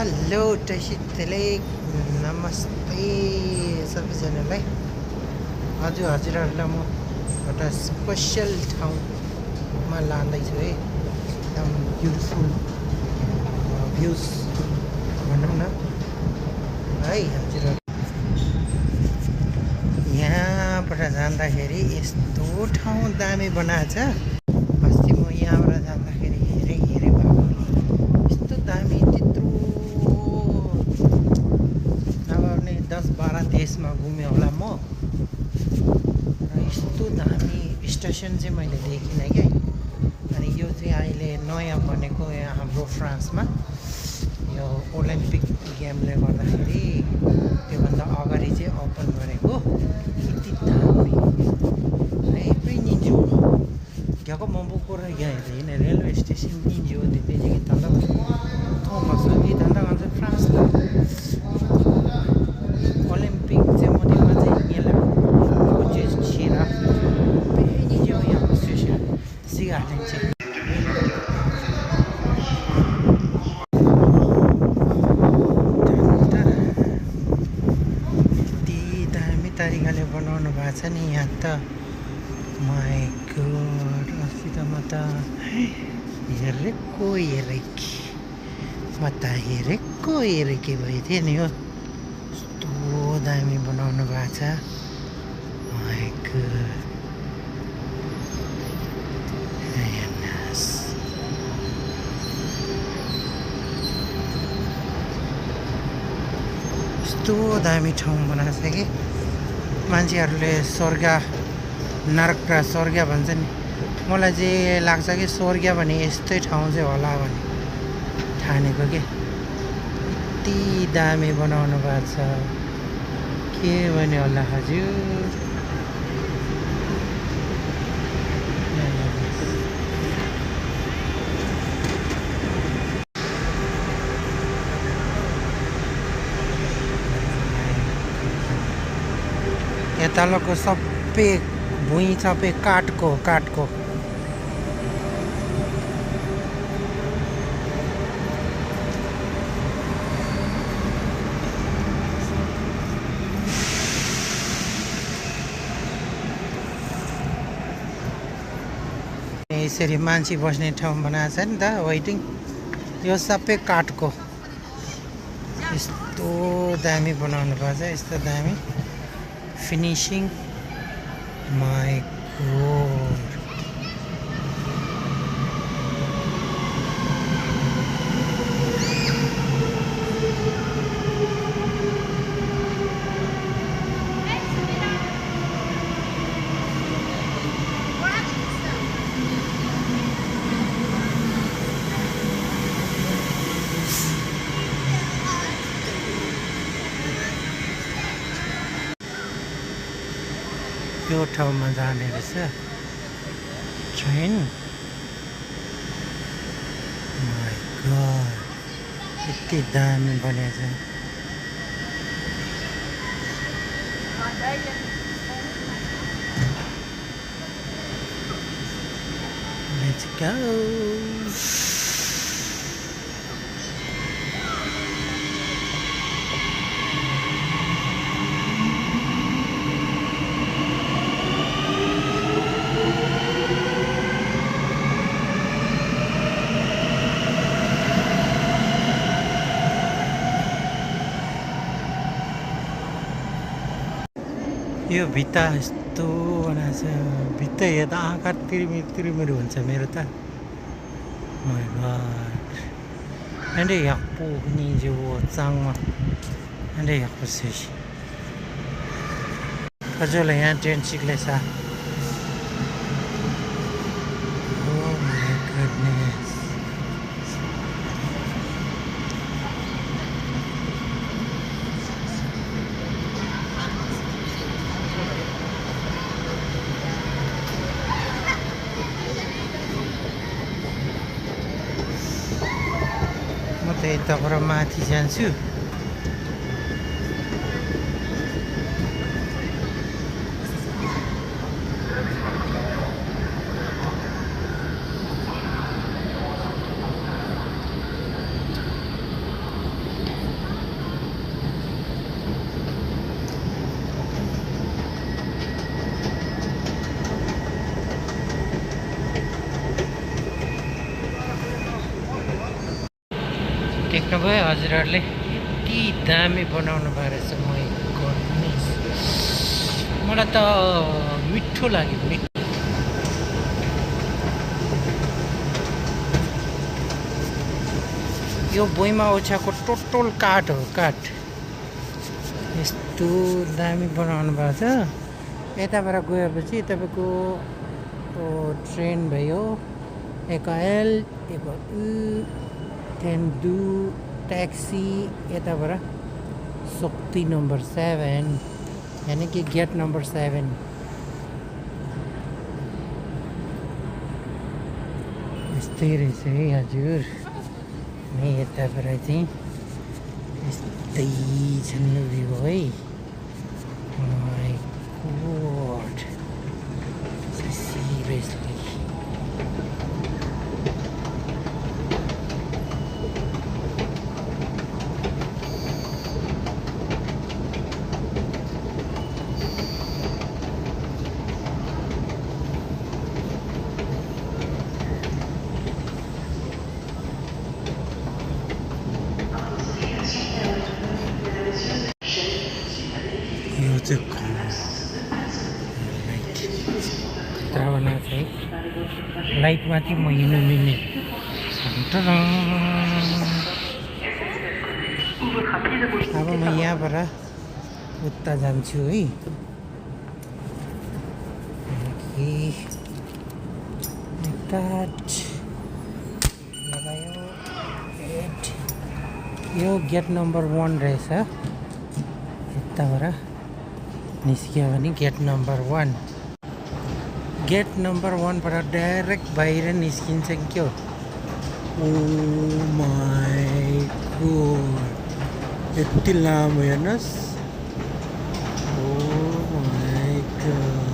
Hello टैसितले नमस्ते सबैजनालाई। हजुरहरूलाई म एउटा स्पेसल ठाउँमा लाँदैछु है। एकदम ब्युटिफुल भ्यूज भनौँ न है हजुरहरू। यहाँबाट जाँदाखेरि यस्तो ठाउँ दामी बनाएको छ। अस्ति म यहाँबाट जाँदाखेरि हेरेँ बाबु, यस्तो दामी त्यत्रो 10-12 देशमा घुमेँ होला म, र यस्तो दामी स्टेसन चाहिँ मैले देखिनँ क्या। अनि यो चाहिँ अहिले नयाँ बनेको यहाँ हाम्रो फ्रान्समा, यो ओलम्पिक गेमले गर्दाखेरि त्योभन्दा अगाडि चाहिँ ओपन गरेको। यति दामी निन्जो क्या मम्बुको र यहाँ रेलवे स्टेसन निन्जो देख्दै कि तल थोमस ती धन्दा भन्छ फ्रान्स ओलम्पिक चाहिँ मध्येमा चाहिँ यहाँ छिरा निन्जो यहाँ स्टेसन सिगार्लिङ चाहिँ तरिकाले बनाउनु भएको छ नि यहाँ त। माई गॉड, अस्ति त म त हेरेको भइ थिएँ नि हो। यस्तो दामी बनाउनु भएको छ। माई गॉड, यस्तो दामी ठाउँ बनाएको छ कि मान्छेहरूले स्वर्ग नरक र स्वर्ग भन्छ नि। मलाई चाहिँ लाग्छ कि स्वर्ग भने यस्तै ठाउँ चाहिँ होला भने ठानेको के। यति दामी बनाउनु भएको छ के भने होला हजुर। यहाँ तलको सबै भुइँ सबै काठको यसरी मान्छे बस्ने ठाउँ बनाएको छ नि त वेटिङ। यो सबै काठको यस्तो दामी बनाउनु भएको छ, यस्तो दामी फिनिसिङ। माई गॉड, यो ठाउँमा जाने रहेछ ट्रेन। माई गॉड, यति दामी बनेको छ। Let's go. यो भित्ता यस्तो बनाएको छ, भित्ता हेर्दा आँखा तिरिमिरी हुन्छ मेरो त। माई गॉड, एन्ड यहाँ पुग्ने जो चाङमा एन्ड यहाँ पुगेपछि हजुरलाई यहाँ ट्रेन सिक्दैछ। Oh my goodness. म त यताबाट माथि जान्छु। देख्नुभयो हजुरहरूले यति दामी बनाउनु भएको रहेछ मै गडनेस मलाई त मिठो लाग्यो मिठो यो भुइँमा ओछ्याएको टोटल काठ हो काठ यस्तो दामी बनाउनु भएको छ यताबाट गएपछि तपाईँको ट्रेन भयो EKL त्यहाँदेखि ट्याक्सी यताबाट शक्ति नम्बर 7 यानि कि गेट नम्बर 7 यस्तै रहेछ है हजुर यताबाट चाहिँ यस्तै छन् भ्यू है माई गॉड सिरियसली लाइट माथि म हिँड्नु मिल्ने अब म यहाँबाट उता जान्छु है यो गेट नम्बर 1 रहेछ यताबाट निस्क्यो भने गेट नम्बर 1 गेट नम्बर 1 बाट डाइरेक्ट बाहिर निस्किन्छ क्या ओ माई गॉड यति लामो हेर्नुहोस् ओ माई गॉड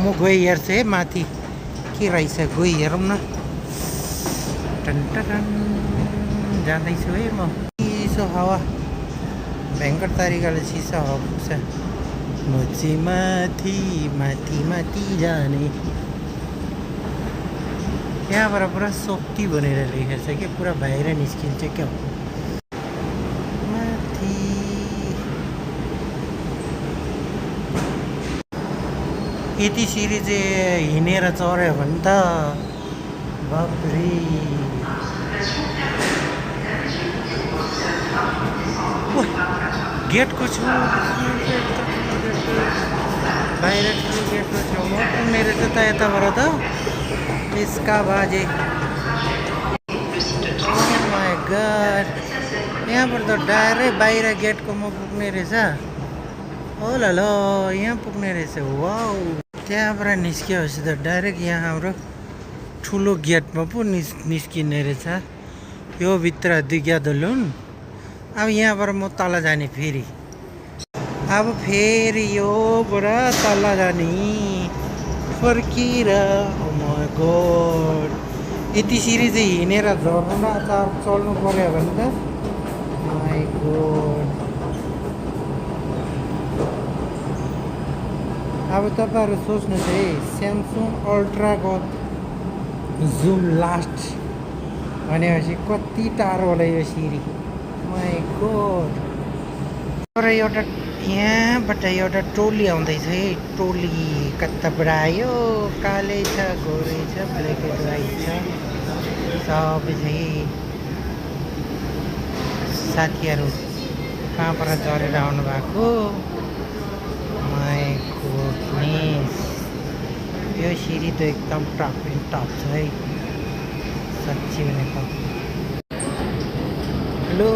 म गई हेर्छु है माथि के रहेछ गई हेरौँ न टन जाँदैछु है म चिसो हावा भयङ्कर तरिकाले चिसो हावा पुग्छ म चाहिँ माथि माथि माथि जाने यहाँबाट पुरा शक्ति भनेर लेखेको छ कि पुरा बाहिर निस्किन्छ क्या माथि यति सिरी चाहिँ हिँडेर चढ्यो भने त बाफ्रे गेटको छु बाहिर ठुलो गेटको छेउमा पुग्ने रहेछ त यताबाट त यसका बाजे माई गॉड यहाँबाट त डाइरेक्ट बाहिर गेटको म पुग्ने रहेछ हो ल यहाँ पुग्ने रहेछ वाउ त्यहाँबाट निस्किएपछि त डाइरेक्ट यहाँ हाम्रो ठुलो गेटमा पो निस्किने रहेछ यो भित्र दिग्यादलुन अब यहाँबाट म तल जाने फेरि अब फेरि योबाट तल जाने फर्किएर ओ माई गॉड यति सिरी चाहिँ हिँडेर झर्नुमा चल्नु पर्यो भने त माई गॉड अब तपाईँहरू सोच्नुहोस् है स्यामसङ अल्ट्राको जुम लास्ट भनेपछि कति टाढो होला यो सिरी माई गॉड तर एउटा यहाँबाट एउटा टोली आउँदैछ है टोली कताबाट आयो कालै छ गोरै छ ब्ल्याक एन्ड व्हाइट छ सबै चाहिँ साथीहरू कहाँबाट झरेर आउनु भएको माई गुडनेस यो सिरी त एकदम टप एन्ड टप छ है साँच्ची भनेको लो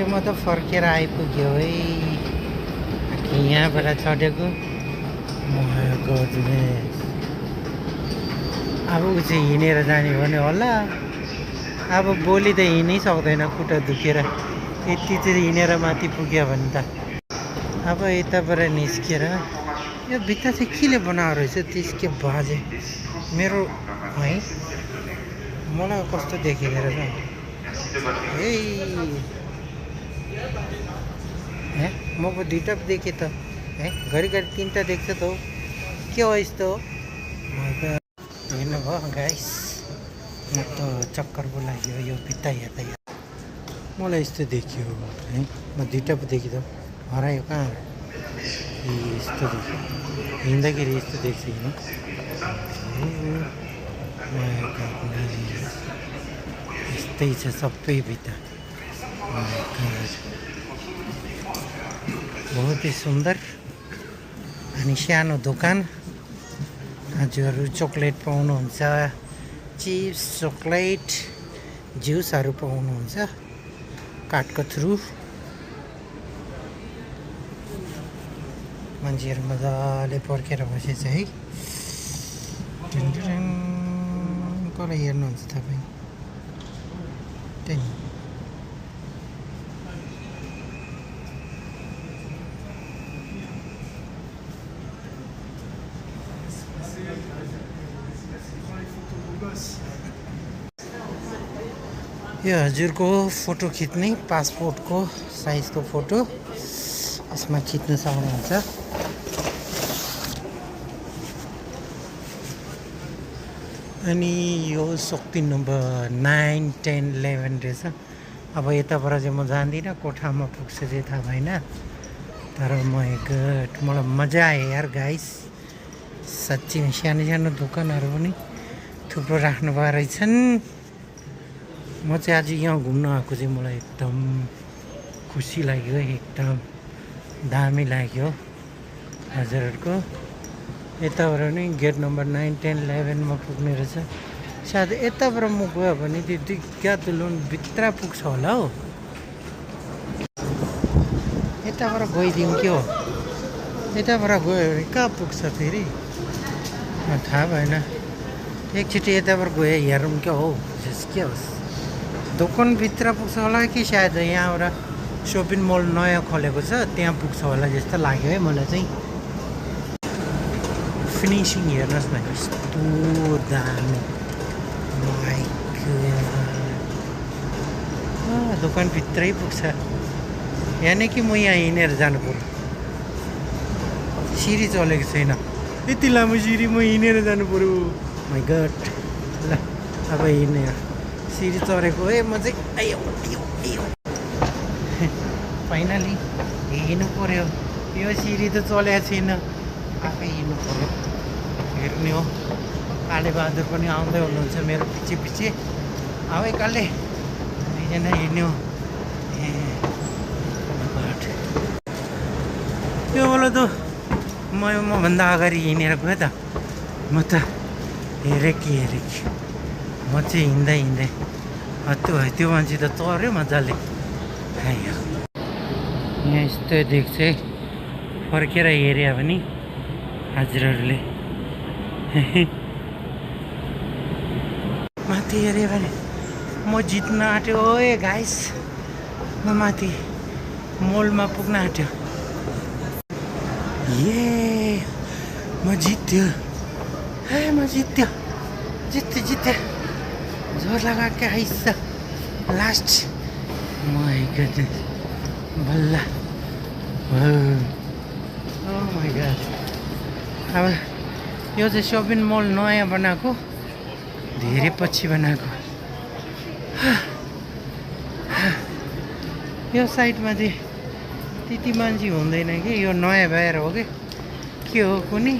म त फर्केर आइपुग्यो है यहाँबाट चढेको माई गुडनेस अब ऊ चाहिँ हिँडेर जाने भने होला अब भोलि त हिँड्नै सक्दैन खुट्टा दुखेर यति चाहिँ हिँडेर माथि पुग्यो भने त अब यताबाट निस्केर यो भित्र चाहिँ केले बनाएको रहेछ त्यसको बाजे मेरो है मलाई कस्तो देखिँदो रहेछ ए म पो दुईटा देखेँ त है घरिघरि तिनवटा देख्छ त हो के हो यस्तो हेर्नुभयो गाइस म त चक्कर पो लाग्यो यो भित्ता हेर्दा मलाई यस्तो देखियो है म दुईवटा पो देखिँ त हरायो कहाँ यस्तो देख्यो हिँड्दाखेरि यस्तो देख्छ किन यस्तै छ सबै भित्ता बहुत ही सुन्दर अनि सानो दोकान हजुरहरू चक्लेट पाउनुहुन्छ चिप्स चक्लेट जुसहरू पाउनुहुन्छ कार्डको थ्रु मान्छेहरू मजाले पर्खेर बसेछ है कसलाई हेर्नुहुन्छ तपाईँ त्यही यो हजुरको फोटो खिच्ने पासपोर्टको साइजको फोटो यसमा खिच्न सक्नुहुन्छ अनि यो शक्ति नम्बर 9, 10, 11 रहेछ अब यताबाट चाहिँ म जान्दिनँ कोठामा पुग्छ चाहिँ थाहा भएन तर मलाई मजा आयो यार गाइस साँच्ची सानो सानो दोकानहरू पनि थुप्रो राख्नु भएको रहेछन् म चाहिँ आज यहाँ घुम्न आएको चाहिँ मलाई एकदम खुसी लाग्यो एकदम दामी लाग्यो हजुरहरूको यताबाट नि गेट नम्बर 9, 10, 11 मा पुग्ने रहेछ सायद यताबाट म गयो भने त्यो डिक्याथलोन भित्र पुग्छ होला हो यताबाट गइदिउँ के हो यताबाट गयो भने कहाँ पुग्छ फेरि थाहा भएन एकचोटि यताबाट गयो हेरौँ क्या हो के होस् दोकानभित्र पुग्छ होला कि सायद यहाँबाट सपिङ मल नयाँ खोलेको छ त्यहाँ पुग्छ होला जस्तो लाग्यो है मलाई चाहिँ फिनिसिङ हेर्नुहोस् न यस्तो दामी दोकानभित्रै पुग्छ यहाँ कि म यहाँ हिँडेर जानु पर्यो सिँढी चलेको छैन यति लामो सिँढी म हिँडेर जानु पर्यो माइ गड ल अब हिँड्ने सिँढी चढेको है म चाहिँ फाइनली हिँड्नु पर्यो यो सिँढी त चलेको छैन आफै हिँड्नु पर्यो हेर्ने हो काले बहादुर पनि आउँदै हुनुहुन्छ मेरो पछि पछि आऊ काले दुईजना हिँड्ने हो त्यो बेला त मभन्दा अगाडि हिँडेर गएँ त म त हेरेँ कि म चाहिँ हिँड्दै त्यो मान्छे त चढ्यो मजाले यहाँ यस्तो देख्छ है फर्केर हेऱ्यो भने हजुरहरूले माथि हेऱ्यो भने म जित्न आँट्यो ओए गाइस म माथि मलमा पुग्न आँट्यो म जित्यो म जित्यो जोर लगा के आइस लास्ट माय गडनेस बल्ल माय गड अब यो चाहिँ सपिङ मल नयाँ बनाएको धेरै पछि बनाएको यो साइडमा चाहिँ त्यति मान्छे हुँदैन कि यो नयाँ भएर हो कि के हो कुनै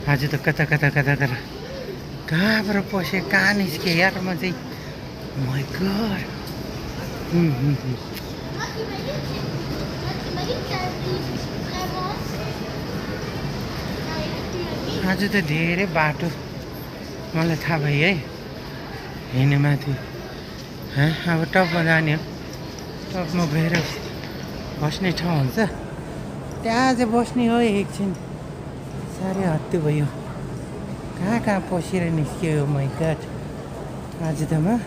आज त कता कहाँबाट पसेँ कहाँ निस्केँ यार म चाहिँ माय गड आज त धेरै बाटो मलाई थाहा भयो है हिँड्ने माथि अब टपमा जाने हो टपमा गएर बस्ने ठाउँ हुन्छ त्यहाँ चाहिँ बस्ने हो एकछिन साह्रै हत्तु भयो कहाँ पसेर निस्क्यो माइ गड आज त म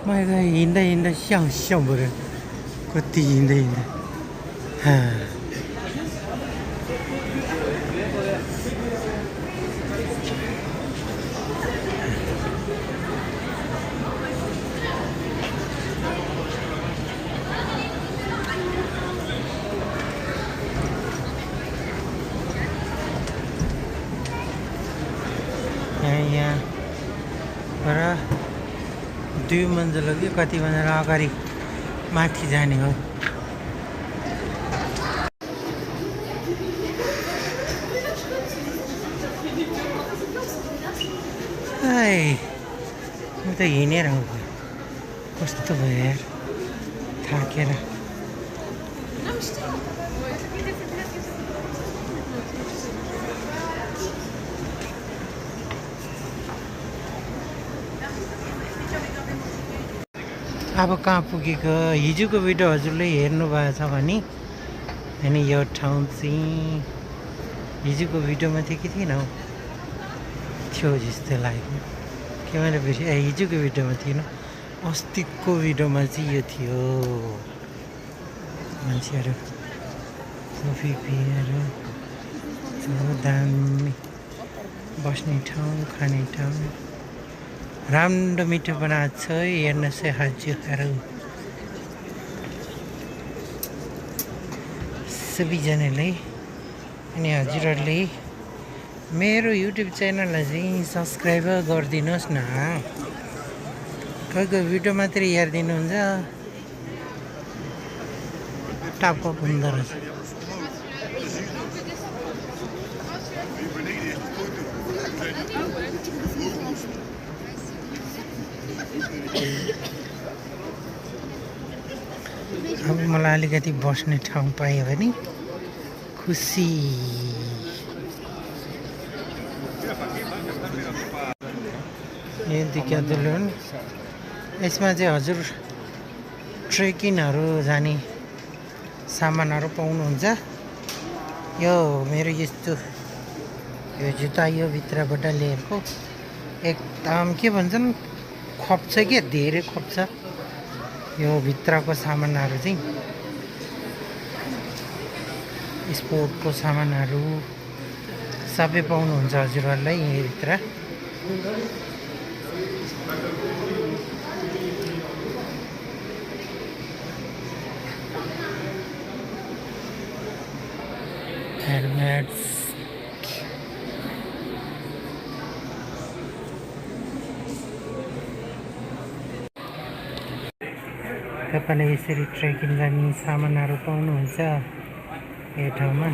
हिँड्दा स्याउ भयो कति हिँड्दै यहाँ 2 मन्जिल कि कति भनेर अगाडि माथि जाने हो। म त हिँडेर आउँछु, कस्तो भयो यार, थाकेर। अब कहाँ पुगेको, हिजोको भिडियो हजुरले हेर्नु भएको छ भने अनि यो ठाउँ चाहिँ हिजोको भिडियोमा थियो कि थिएन, थियो जस्तो लाग्यो। के मैले हिजोको भिडियोमा थिएन, अस्तिको भिडियोमा चाहिँ यो थियो। मान्छेहरू कफी पिएर दामी बस्ने ठाउँ, खाने ठाउँ, राम्रो मिठो बनाएको छ। हेर्नुहोस् है हजुरहरू, सबैजनाले अनि हजुरहरूले मेरो युट्युब च्यानललाई चाहिँ सब्सक्राइब गरिदिनुहोस् न। कोही कोही भिडियो मात्रै हेरिदिनुहुन्छ, टाप हुँदो रहेछ। अब मलाई अलिकति बस्ने ठाउँ पायो भने खुसी। यसमा चाहिँ हजुर ट्रेकिङहरू जाने सामानहरू पाउनुहुन्छ। यो मेरो यस्तो यो जुत्ता यो भित्रबाट लिएको एकदम के भन्छन्, खप्छ क्या, धेरै खप्छ। यो भित्रको सामानहरू चाहिँ स्पोर्टको सामानहरू सबै पाउनुहुन्छ हजुरहरूलाई यहीँभित्र। हेलमेट्स, तपाईँले यसरी ट्रेकिङ जाने सामानहरू पाउनुहुन्छ यो ठाउँमा।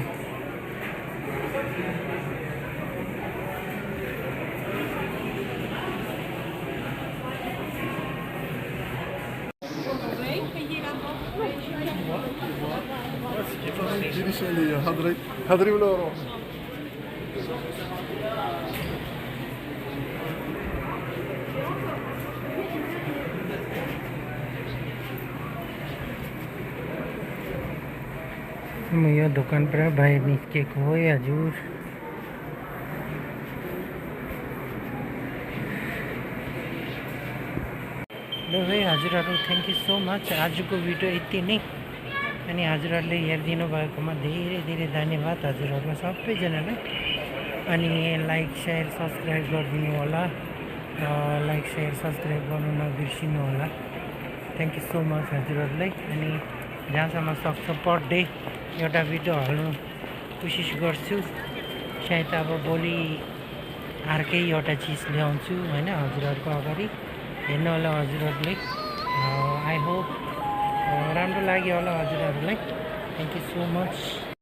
म यो दोकानबाट बाहिर निस्केको हो हजुर। ल है हजुरहरू, थ्याङ्क यू सो मच। आजको भिडियो यति नै। अनि हजुरहरूले हेरिदिनु भएकोमा धेरै धेरै धन्यवाद हजुरहरूलाई सबैजनालाई। अनि लाइक सेयर सब्सक्राइब गरिदिनु होला, लाइक सेयर सब्सक्राइब गर्नु नबिर्सिनु होला। थ्याङ्क यू सो मच हजुरहरूलाई। अनि जहाँसम्म सक्छ पर डे एउटा भिडियो हाल्नु कोसिस गर्छु। सायद अब भोलि अर्कै एउटा चिज ल्याउँछु होइन हजुरहरूको अगाडि हेर्नु होला हजुरहरूले। आई होप राम्रो लाग्यो होला हजुरहरूलाई। Thank you so much.